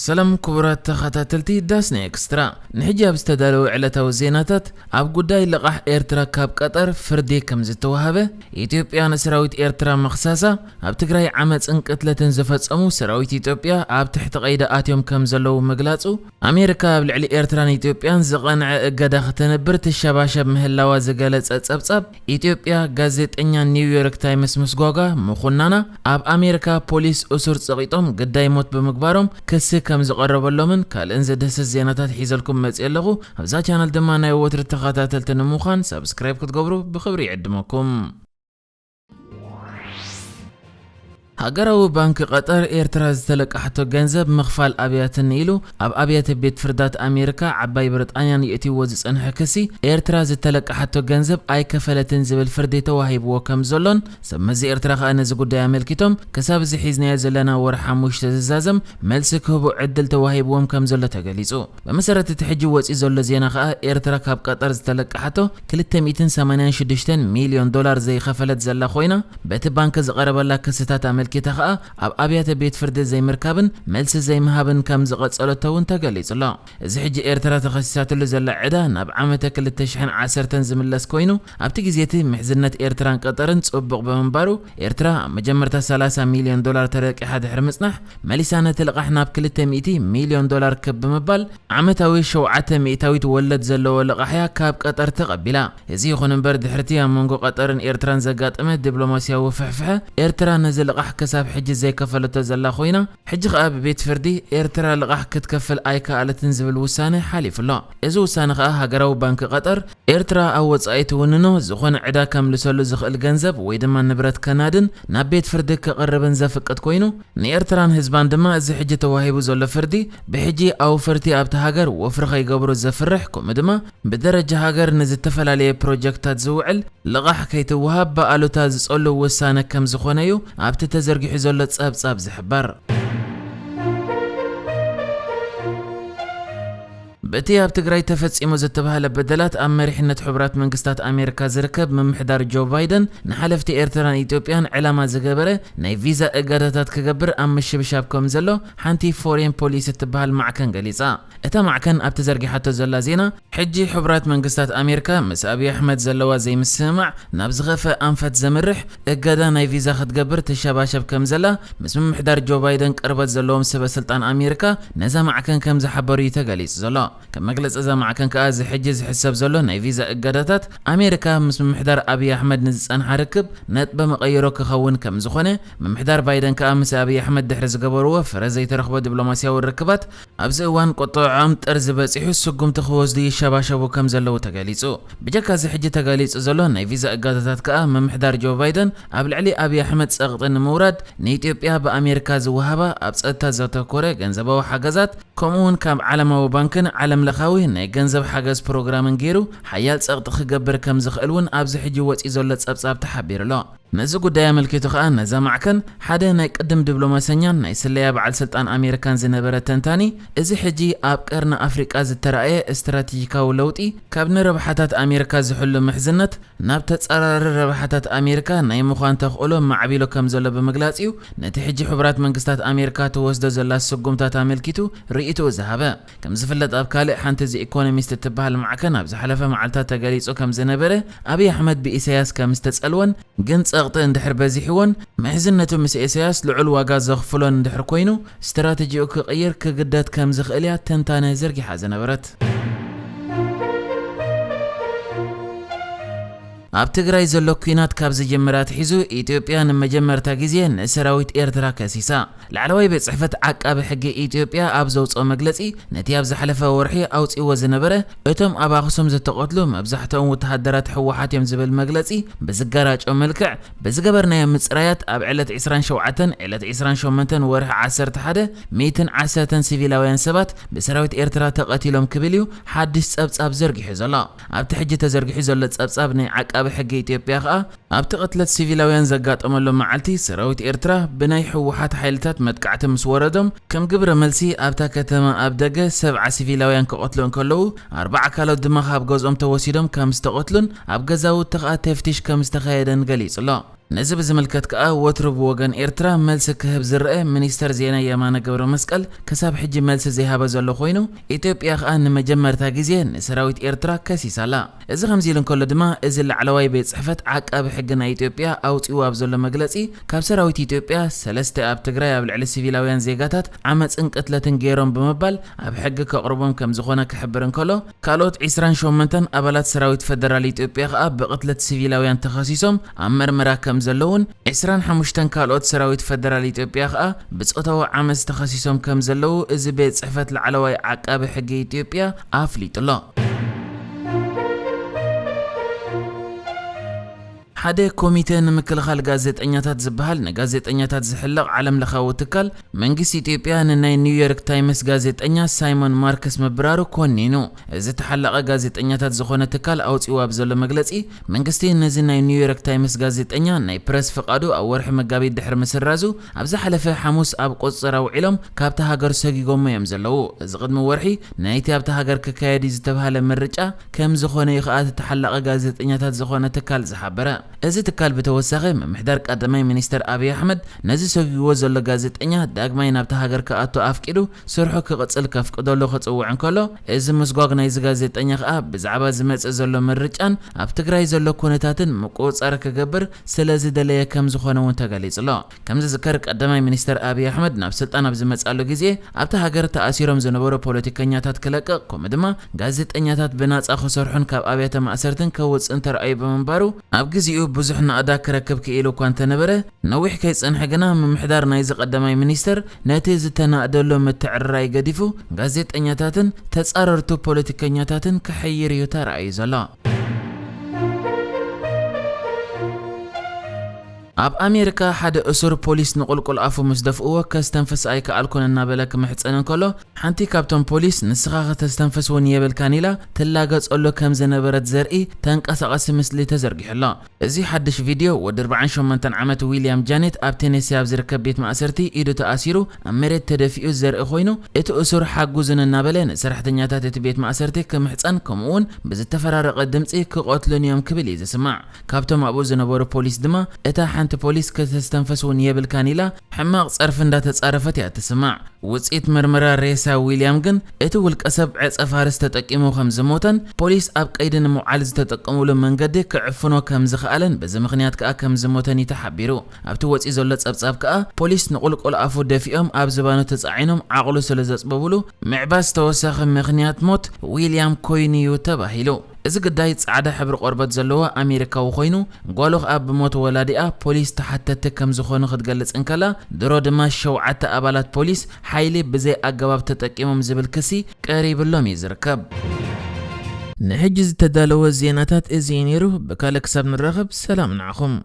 ሰላም ክቡራት ተኸታተልቲ ዳስና ኤክስትራ፣ ንሕጂ ኣብ ዝተዳለወ ዕለታዊ ዜናታት፣ ኣብ ጉዳይ ልቓሕ ኤርትራ ካብ ቀጠር ፍርዲ ከም ዝተዋህበ፣ ኢትዮጵያ ንሰራዊት ኤርትራ ምኽሳሳ፣ ኣብ ትግራይ ዓመፅን ቅትለትን ዝፈጸሙ ሰራዊት ኢትዮጵያ ኣብ ትሕቲ ቀይዲ ኣትዮም ከም ዘለዉ ምግላጹ፣ ኣሜሪካ ኣብ ልዕሊ ኤርትራን ኢትዮጵያን ዝቐንዐ እገዳ ክተንብር ትሸባሸብ ምህላዋ ዝገለጸ ጸብጻብ፣ ኢትዮጵያ ጋዜጠኛ ኒውዮርክ ታይምስ ምስጓጓ ምኹናና፣ ኣብ ኣሜሪካ ፖሊስ እሱር ጸቒጦም ግዳይ ሞት ብምግባሮም ክሲ ከም ዝቐረበሎምን ካልእን ዘድህስስ ዜናታት ሒዘልኩም መጽእ ኣለኹ። ኣብዛ ቻነል ድማ ናይ ወትሪ ተኸታተልቲ ንምዃን ሳብስክራይብ ክትገብሩ ብኽብሪ ይዕድመኩም። ሃገራዊ ባንክ ቀጠር ኤርትራ ዝተለቀሓቶ ገንዘብ ምኽፋል ኣብያትን ኢሉ ኣብ ኣብያተ ቤት ፍርዳት ኣሜሪካ፣ ዓባይ ብሪጣንያን የእትይዎ ዝጸንሐ ክሲ፣ ኤርትራ ዝተለቀሓቶ ገንዘብ ኣይከፈለትን ዝብል ፍርዲ ተዋሂብዎ ከም ዘሎን፣ ሰብ መዚ ኤርትራ ከኣ ነዚ ጉዳይ ኣመልኪቶም ክሳብ እዚ ሒዝናዮ ዘለና ወርሒ ሓሙሽተ ዝዛዘም መልሲ ክህቡ ዕድል ተዋሂብዎም ከም ዘሎ ተገሊጹ። ብመሰረት እቲ ሕጂ ወጺኡ ዘሎ ዜና ከኣ፣ ኤርትራ ካብ ቀጠር ዝተለቀሓቶ ክልተ ሚእትን ሰማንያን ሽዱሽተን ሚልዮን ዶላር ዘይኸፈለት ዘላ ኮይና፣ በቲ ባንክ ዝቐረበላ ክስታት ኣመልኪታ ከኣ፣ ኣብ ኣብያተ ቤት ፍርዲ ዘይምርካብን መልሲ ዘይምሃብን ከም ዝቐጸለቶ እውን ተገሊጹ ኣሎ። እዚ ሕጂ ኤርትራ ተኸሲሳትሉ ዘላ ዕዳ ናብ ዓመተ ክልተ ሽሕን ዓሰርተን ዝምለስ ኮይኑ፣ ኣብቲ ግዜ እቲ ምሕዝነት ኤርትራን ቀጠርን ጽቡቕ ብምንባሩ፣ ኤርትራ ኣብ መጀመርታ ሰላሳ ሚልዮን ዶላር ተለቂሓ ድሕሪ ምጽናሕ፣ መሊሳ ነቲ ልቓሕ ናብ ክልተ ሚእቲ ሚልዮን ዶላር ክብ ብምባል፣ ዓመታዊ ሸውዓተ ሚእታዊት ወለድ ዘለዎ ልቓሕ እያ ካብ ቀጠር ተቐቢላ። እዚ ይኹን እምበር፣ ድሕርቲ ኣብ መንጎ ቀጠርን ኤርትራን ዘጋጠመ ዲፕሎማስያዊ ፍሕፍሐ፣ ኤርትራ ነዚ ልቓሕ ክሳብ ሕጂ ዘይከፈለቶ ዘላ ኮይና፣ ሕጂ ከኣ ብቤት ፍርዲ ኤርትራ ልቓሕ ክትከፍል ኣይከኣለትን ዝብል ውሳነ ሓሊፉ ኣሎ። እዚ ውሳነ ከኣ ሃገራዊ ባንክ ቀጠር፣ ኤርትራ ኣብ ወጻኢ ትውንኖ ዝኾነ ዕዳ ከምልሰሉ ዝኽእል ገንዘብ ወይ ድማ ንብረት ከናድን ናብ ቤት ፍርዲ ክቕርብን ዘፍቅድ ኮይኑ፣ ንኤርትራን ህዝባን ድማ እዚ ሕጂ ተዋሂቡ ዘሎ ፍርዲ፣ ብሕጂ ኣውፈርቲ ኣብቲ ሃገር ወፍሪ ከይገብሩ ዘፍርሕ፣ ከምኡ ድማ ብደረጃ ሃገር ንዝተፈላለየ ፕሮጀክታት ዝውዕል ልቓሕ ከይትወሃብ ብኣሉታ ዝጸሉ ውሳነ ከም ዝኾነ እዩ ኣብቲ ተዘርጊሑ ዘሎ ጸብጻብ ዝሕበር። በቲ ኣብ ትግራይ ተፈጺሙ ዝተባህለ በደላት፣ ኣብ መሪሕነት ሕቡራት መንግስታት ኣሜሪካ ዝርከብ ምምሕዳር ጆ ባይደን፣ ንሓለፍቲ ኤርትራን ኢትዮጵያን ዕላማ ዝገበረ ናይ ቪዛ እገዳታት ክገብር ኣብ ምሽብሻብ ከም ዘሎ ሓንቲ ፎሬን ፖሊሲ እትበሃል ማዕከን ገሊጻ። እታ ማዕከን ኣብቲ ዘርጊሓቶ ዘላ ዜና፣ ሕጂ ሕቡራት መንግስታት ኣሜሪካ ምስ ኣብይ ኣሕመድ ዘለዋ ዘይምስምማዕ ናብ ዝኸፍአ ኣንፈት ዘምርሕ እገዳ ናይ ቪዛ ክትገብር ትሸባሸብ ከም ዘላ፣ ምስ ምምሕዳር ጆ ባይደን ቅርበት ዘለዎም ሰበ ስልጣን ኣሜሪካ ነዛ ማዕከን ከም ዝሓበሩ እዩ ተገሊጹ ዘሎ። ከም መግለጺ እዛ ማዕከን ከኣ፣ እዚ ሕጂ ዝሕሰብ ዘሎ ናይ ቪዛ እገዳታት፣ ኣሜሪካ ምስ ምምሕዳር ኣብይ ኣሕመድ ንዝጸንሓ ርክብ ነጥበ መቐይሮ ክኸውን ከም ዝኾነ፣ ምምሕዳር ባይደን ከኣ ምስ ኣብይ ኣሕመድ ድሕሪ ዝገበርዎ ፍረ ዘይተረኽቦ ዲፕሎማስያዊ ርክባት፣ ኣብዚ እዋን ቁጥዖም ጥርዚ በጺሑ ስጉምቲ ክወስዱ ይሸባሸቡ ከም ዘለዉ ተገሊጹ። ብጀካ እዚ ሕጂ ተገሊጹ ዘሎ ናይ ቪዛ እገዳታት ከኣ፣ ምምሕዳር ጆ ባይደን ኣብ ልዕሊ ኣብይ ኣሕመድ ጸቕጢ ንምውራድ፣ ንኢትዮጵያ ብኣሜሪካ ዝወሃባ ኣብ ጸጥታ ዘተኮረ ገንዘባዊ ሓገዛት፣ ከምኡ እውን ካብ ዓለማዊ ባንክን ዓለም ለኻዊ ናይ ገንዘብ ሓገዝ ፕሮግራምን ገይሩ ሓያል ጸቕጢ ክገብር ከም ዝኽእል እውን ኣብዚ ሕጂ ወጺኡ ዘሎ ጸብጻብ ተሓቢሩ ኣሎ። ነዚ ጉዳይ ኣመልኪቱ ከኣ፣ ነዛ ማዕከን ሓደ ናይ ቅድም ዲፕሎማሰኛን ናይ ስለያ በዓል ስልጣን ኣሜሪካን ዝነበረ ተንታኒ፣ እዚ ሕጂ ኣብ ቀርኒ ኣፍሪቃ ዝተራእየ ስትራቴጂካዊ ለውጢ፣ ካብ ንረብሓታት ኣሜሪካ ዝሕሉ ምሕዝነት ናብ ተጻራሪ ረብሓታት ኣሜሪካ ናይ ምዃን ተኽእሎ ማዕቢሉ ከም ዘሎ ብምግላጽ እዩ፣ ነቲ ሕጂ ሕቡራት መንግስታት ኣሜሪካ ትወስዶ ዘላ ስጉምታት ኣመልኪቱ ርእይቶኡ ዝሃበ። ከም ዝፍለጥ፣ ኣብ ካልእ ሓንቲ ዘ ኢኮኖሚስት እትበሃል ማዕከን ኣብ ዝሓለፈ መዓልታት ተገሊጹ ከም ዝነበረ፣ ኣብይ ኣሕመድ ብኢሳያስ ከም ዝተጸልወን፣ ግን ጸቕጢ እንድሕር በዚሕዎን፣ ምሕዝነቱ ምስ ኢሳያስ ልዑል ዋጋ ዘኽፍሎን እንድሕር ኮይኑ፣ ስትራተጂኡ ክቕይር ክግደድ ከም ዝኽእል እያ ተንታነ ዘርጊሓ ዝነበረት። ኣብ ትግራይ ዘሎ ኲናት ካብ ዝጅምር ኣትሒዙ፣ ኢትዮጵያ ንመጀመርታ ግዜ ንሰራዊት ኤርትራ ከሲሳ። ላዕለዋይ ቤት ጽሕፈት ዓቃቢ ሕጊ ኢትዮጵያ ኣብ ዘውጽኦ መግለጺ፣ ነቲ ኣብ ዝሓለፈ ወርሒ ኣውጺእዎ ዝነበረ፣ እቶም ኣብ ኣኽሱም ዝተቐትሉ መብዛሕትኦም ወተሃደራት ህወሓት እዮም ዝብል መግለጺ ብዝጋራጮ መልክዕ፣ ብዝገበርናዮ ምጽራያት፣ ኣብ ዕለት ዕስራን ሸውዓተን፣ ዕለት ዕስራን ሸሞንተን ወርሒ ዓሰርተ ሓደ፣ ሚእትን ዓሰርተን ሲቪላውያን ሰባት ብሰራዊት ኤርትራ ተቐቲሎም ክብል እዩ ሓድሽ ጸብጻብ ዘርጊሑ ዘሎ። ኣብቲ ሕጂ ተዘርጊሑ ዘሎ ጸብጻብ ናይ ዓቃቢ ሕጊ ኢትዮጵያ ከኣ፣ ኣብቲ ቅትለት ሲቪላውያን ዘጋጠመሉ መዓልቲ፣ ሰራዊት ኤርትራ ብናይ ህወሓት ሓይልታት መጥቃዕቲ ምስ ወረዶም፣ ከም ግብረ መልሲ ኣብታ ከተማ ኣብ ደገ ሰብዓ ሲቪላውያን ክቐትሉ እንከለዉ፣ ኣርባዓ ካልኦት ድማ ካብ ገዝኦም ተወሲዶም ከም ዝተቐትሉን ኣብ ገዛውቲ ከኣ ተፍቲሽ ከም ዝተኻየደን ገሊጹ ኣሎ። ነዚ ብዝምልከት ከኣ ወትሩ ብወገን ኤርትራ መልሲ ክህብ ዝረአ ሚኒስተር ዜና የማነ ገብረ መስቀል ክሳብ ሕጂ መልሲ ዘይሃበ ዘሎ ኮይኑ፣ ኢትዮጵያ ከኣ ንመጀመርታ ግዜ ንሰራዊት ኤርትራ ከሲሳ ኣላ። እዚ ከምዚ ኢሉ እንከሎ ድማ፣ እዚ ላዕለዋይ ቤት ጽሕፈት ዓቃቢ ሕጊ ናይ ኢትዮጵያ ኣውጺኡ ኣብ ዘሎ መግለጺ፣ ካብ ሰራዊት ኢትዮጵያ ሰለስተ ኣብ ትግራይ ኣብ ልዕሊ ሲቪላውያን ዜጋታት ዓመጽን ቅትለትን ገይሮም ብምባል ኣብ ሕጊ ከቕርቦም ከም ዝኾነ ክሕብር እንከሎ፣ ካልኦት ዒስራን ሸሞንተን ኣባላት ሰራዊት ፈደራል ኢትዮጵያ ከኣ ብቕትለት ሲቪላውያን ተኸሲሶም ኣብ መርመራ ከም ዘለውን፣ ዒስራን ሓሙሽተን ካልኦት ሰራዊት ፈደራል ኢትዮጵያ ከኣ ብጾታዊ ዓመጽ ተኸሲሶም ከም ዘለዉ እዚ ቤት ጽሕፈት ላዕለዋይ ዓቃቢ ሕጊ ኢትዮጵያ ኣፍሊጡ ኣሎ። ሓደ ኮሚተ ንምክልኻል ጋዜጠኛታት ዝበሃል ንጋዜጠኛታት ዝሕለቕ ዓለም ለኻዊ ትካል፣ መንግስቲ ኢትዮጵያ ንናይ ኒውዮርክ ታይምስ ጋዜጠኛ ሳይሞን ማርክስ ምብራሩ ኮኒኑ። እዚ ተሓላቒ ጋዜጠኛታት ዝኾነ ትካል ኣውጺኡ ኣብ ዘሎ መግለጺ፣ መንግስቲ ነዚ ናይ ኒውዮርክ ታይምስ ጋዜጠኛ ናይ ፕረስ ፍቓዱ ኣብ ወርሒ መጋቢት ድሕሪ ምስራዙ፣ ኣብ ዝሓለፈ ሓሙስ ኣብ ቁጽጽር ኣውዒሎም ካብታ ሃገር ሰጊጎሞ እዮም ዘለዉ። እዚ ቅድሚ ወርሒ ናይቲ ኣብታ ሃገር ክካየድ እዩ ዝተባህለ ምርጫ ከም ዝኾነ እዩ ከኣ እቲ ተሓላቒ ጋዜጠኛታት ዝኾነ ትካል ዝሓበረ። እዚ ትካል ብተወሳኺ፣ ምምሕዳር ቀዳማይ ሚኒስተር ኣብይ ኣሕመድ ነዚ ሰጊግዎ ዘሎ ጋዜጠኛ ዳግማይ ናብታ ሃገር ክኣቱ ኣፍቂዱ ስርሑ ክቕጽል ከፍቅደሉ ክጽውዕ እንከሎ፣ እዚ ምስጓግ ናይዚ ጋዜጠኛ ከኣ ብዛዕባ ዝመጽእ ዘሎ ምርጫን ኣብ ትግራይ ዘሎ ኩነታትን ምቁጽጻር ክገብር ስለ ዝደለየ ከም ዝኾነ እውን ተገሊጹ ኣሎ። ከም ዝዝከር፣ ቀዳማይ ሚኒስተር ኣብይ ኣሕመድ ናብ ስልጣን ኣብ ዝመጽኣሉ ግዜ ኣብታ ሃገር ተኣሲሮም ዝነበሩ ፖለቲከኛታት ክለቅቕ፣ ከምኡ ድማ ጋዜጠኛታት ብናጻ ክሰርሑን ካብ ኣብያተ ማእሰርትን ከውጽእን ተራእዩ ብምንባሩ፣ ኣብ ግዜኡ ብዙሕ ናእዳ ክረክብ ክኢሉ እኳ እንተነበረ፣ ነዊሕ ከይጸንሐ ግና ምምሕዳር ናይዚ ቀዳማይ ሚኒስተር ነቲ ዝተናእደሉ ምትዕርራይ ገዲፉ፣ ጋዜጠኛታትን ተጻረርቱ ፖለቲከኛታትን ክሕይር እዩ ተራእዩ ዘሎ። ኣብ ኣሜሪካ ሓደ እሱር ፖሊስ ንቑልቁል ኣፉ ምስ ደፍእዎ፣ ከስተንፍስ ኣይከኣልኩን እናበለ ክምሕጸን እንከሎ፣ ሓንቲ ካብቶም ፖሊስ፣ "ንስኻ ከተስተንፍስ እውን የብልካን" ኢላ ትላገጸሉ ከም ዝነበረት ዘርኢ ተንቀሳቓሲ ምስሊ ተዘርጊሑ ኣሎ። እዚ ሓድሽ ቪድዮ፣ ወዲ ኣርባዓን ሸሞንተን ዓመት ዊልያም ጃኔት ኣብ ቴነሲ ኣብ ዝርከብ ቤት ማእሰርቲ ኢዱ ተኣሲሩ ኣብ መሬት ተደፊኡ ዘርኢ ኮይኑ፣ እቲ እሱር "ሓጉዙን" እናበለ ንሰራሕተኛታት እቲ ቤት ማእሰርቲ ክምሕጸን፣ ከምኡ'ውን ብዝተፈራረቐ ድምጺ "ክቐትሉን እዮም" ክብል እዩ ዝስማዕ። ካብቶም ኣብኡ ዝነበሩ ፖሊስ ድማ፣ እታ ሓንቲ ፖሊስ "ከተስተንፈስ እውን የብልካን" ኢላ ሕማቕ ጸርፊ እንዳተጻረፈት እያ ትስማዕ። ውጽኢት መርመራ ሬሳ ዊልያም ግን፣ እቲ ውልቀ ሰብ ዕጸ ፋርስ ተጠቂሙ ከም ዝሞተን፣ ፖሊስ ኣብ ቀይዲ ንምውዓል ዝተጠቀሙሉ መንገዲ ክዕፍኖ ከም ዝኸኣለን፣ በዚ ምኽንያት ከኣ ከም ዝሞተን እዩ ተሓቢሩ። ኣብቲ ወጺኡ ዘሎ ጸብጻብ ከኣ፣ ፖሊስ ንቑልቁል ኣፉ ደፊኦም ኣብ ዝባኑ ተጻዒኖም ዓቕሉ ስለ ዘጽበቡሉ፣ ምዕባስ ተወሳኺ ምኽንያት ሞት ዊልያም ኮይኑ እዩ ተባሂሉ። እዚ ግዳይ ጻዕዳ ሕብሪ ቆርበት ዘለዎ ኣሜሪካዊ ኮይኑ፣ ጓሉ ከኣ ብሞት ወላዲኣ ፖሊስ ተሓተቲ ከም ዝኾኑ ክትገልጽ እንከላ፣ ድሮ ድማ ሸውዓተ ኣባላት ፖሊስ ሓይሊ ብዘይ ኣገባብ ተጠቂሞም ዝብል ክሲ ቀሪብሎም እዩ ዝርከብ። ንሕጂ ዝተዳለወ ዜናታት እዚ እዩ ነይሩ። ብካልእ ክሳብ ንራኸብ፣ ሰላም ንዓኹም።